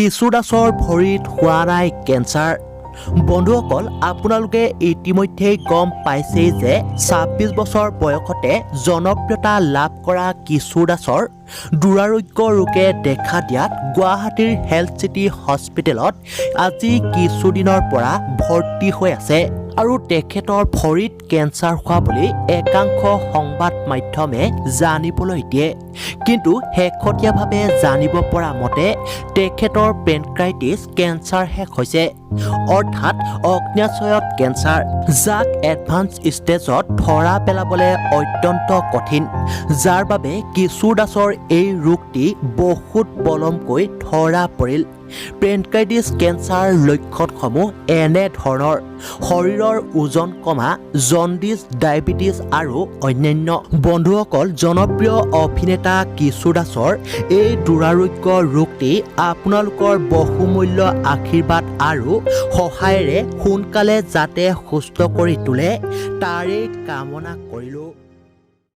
কিশোৰ দাসৰ ভৰিত হোৱা নাই কেঞ্চাৰ। বন্ধুসকল, আপোনালোকে ইতিমধ্যেই গম পাইছেই যে 26 বছৰ বয়সতে জনপ্ৰিয়তা লাভ কৰা কিশোৰ দাসৰ দুৰাৰোগ্য ৰোগে দেখা দিয়াত গুৱাহাটীৰ হেল্থ চিটি হস্পিটেলত আজি কিছুদিনৰ পৰা ভৰ্তি হৈ আছে আৰু তেখেতৰ ভৰিত কেঞ্চাৰ হোৱা বুলি একাংশ সংবাদ মাধ্যমে জানিবলৈ দিয়ে। কিন্তু শেহতীয়াভাৱে জানিব পৰা মতে তেখেতৰ পেনক্ৰাইটিছ কেঞ্চাৰহে হৈছে, অৰ্থাৎ অগ্ন্যাশয়ত কেঞ্চাৰ, যাক এডভান্স ষ্টেজত ধৰা পেলাবলৈ অত্যন্ত কঠিন, যাৰ বাবে কিশোৰ দাসৰ এই ৰোগটি বহুত পলমকৈ ধৰা পৰিল। পেনক্ৰাইটিছ কেঞ্চাৰ লক্ষণসমূহ এনেধৰণৰ: শৰীৰৰ ওজন কমা, জণ্ডিছ, ডায়েবেটিছ আৰু অন্যান্য। বন্ধুসকল, জনপ্ৰিয় অভিনেতা কিশোৰ দাসৰ এই দুৰাৰোগ্য ৰোগটি আপোনালোকৰ বহুমূল্য আশীৰ্বাদ আৰু সহায়েৰে সোনকালে যাতে সুস্থ কৰি তোলে, তাৰেই কামনা কৰিলোঁ।